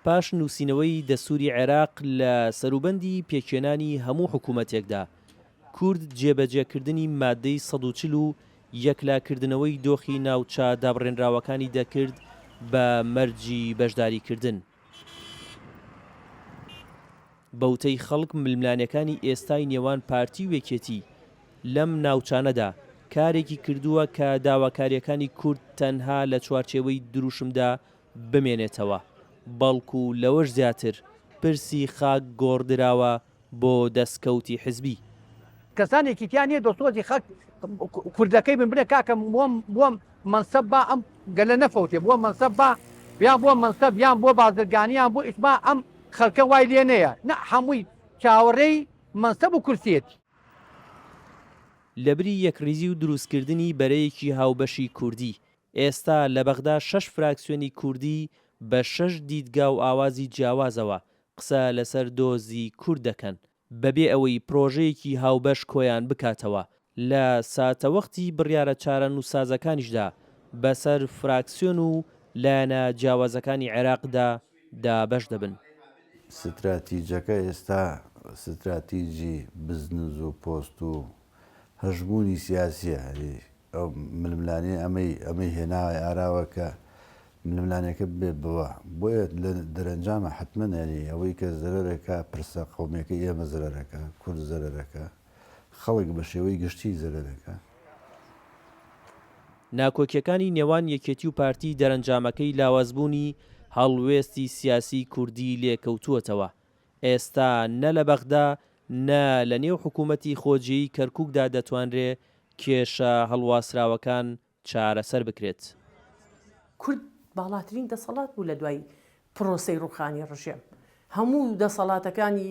پاش نووسینەوەی دەستووری عێراق لە سەروبەندی پێکهێنانی هەموو حکوومەتێکدا، کورد جێبەجێکردنی ماددەی 140 و یەکلاکردنەوەی دۆخی ناوچە دابڕێنراوەکانی دەکرد بە مەرجی بەشداریکردن. بەوتەی خەڵک ململانێکانی ئێستای نێوان پارتی و یەکێتی لەم ناوچانەدا کارێکی کردووە کە داواکارییەکانی کورد تەنها لە چوارچێوەی دروشمدا بمێنێتەوە، بەڵکو لەوەش زیاتر پرسی خاک گۆڕدراوە بۆ دەستکەوتی حزبی. کەسانێکی تیا نیە دڵسۆزی خەک کوردەکەی بن بلێ کاکە بۆم بۆم مەنسەب با ئەم گەلە نەفەوتێ بۆ مەنسەب با یان بۆ مەنسەب یان بۆ بازرگانی یان بۆ ئیش با ئەم خەلکە وای لێ نەیە نا هەمووی چاوەڕێی مەنسەب و کورسیەتی. لەبری یەکڕیزی و دروستکردنی بەرەیەکی هاوبەشی کوردی، ئێستا لە بەغدا شەش فراکسیۆنی کوردی بە شەش دیدگا و ئاوازی جیاوازەوە قسە لەسەر دۆزی کورد دەکەن، بەبێ ئەوەی پرۆژەیەکی هاوبەش کۆیان بکاتەوە، لە ساتەوەختی بڕیارە چارەنووسسازەکانیشدا بەسەر فراکسیۆن و لایەنە جیاوازەکانی عێراقدا دابەش دەبن. ستراتیجەکە ئێستا ستراتیجی بزنس و پۆست و هەژموونی سیاسییە، یانی ئەو ململانێ ئەمەی ئەمەی هێناوە ئاراوە کە ململانێکە ببێت بەوە بۆیە لە دەرەنجامە حتمما یانی ئەوەی کە زەرەرەکە پرسە قومیەکەی ئێمە زەرەرەکە کورد زەرەرەکە خەڵک بە شێوەی گشتی زەرەرەکە. ناکۆکیەکانی نێوان یەکێتی و پارتی دەرەنجامەکەی لاوازبوونی هەڵوێستی سیاسی کوردی لێکەوتووەتەوە، ئێستا نە لە بەغدا نە لە نێو حکوومەتی خۆجێیی کەرکووکدا دەتوانرێ کێشە هەڵواسراوەکان چارەسەر بکرێت. کورد باڵاترین دەسەڵات بوو لە دوای پرۆسەی ڕووخانی ڕژێم. هەموو دەسەڵاتەکانی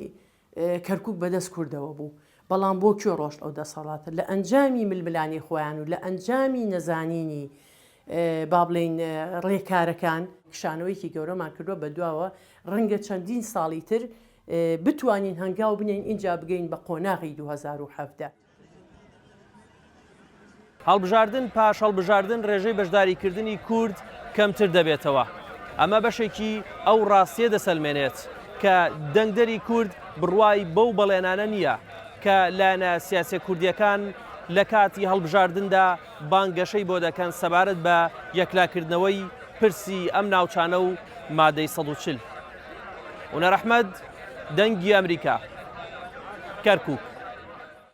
کەرکوک بەدەست کوردەوە بوو، بەڵام بۆ کوێ ڕۆشت ئەو دەسەڵاتە؟ لە ئەنجامی ململانێی خۆیان و لە ئەنجامی نەزانینی با بڵێین ڕێکارەکان، کشانەوەیەکی گەورەمان کردووە بەدواوە، ڕەنگە چەندین ساڵی تر بتوانین هەنگاو بنێین ئینجا بگەین بە قۆناغی 2017. هەڵبژاردن پاش هەڵبژاردن رێژەی بەشداریکردنی کورد کەمتر دەبێتەوە. ئەمە بەشێکی ئەو راستییە دەسەلمێنێت کە دەنگدەری کورد بڕوای بەو بەڵێنانە نییە کە لایەنە سیاسیە کوردییەکان لە کاتی هەڵبژاردندا بانگەشەی بۆ دەکەن سەبارەت بە یەکلاکردنەوەی پرسی ئەم ناوچانە و مادەی 140. هونەر ئەحمەد، دەنگی ئەمریکا، کەرکوک.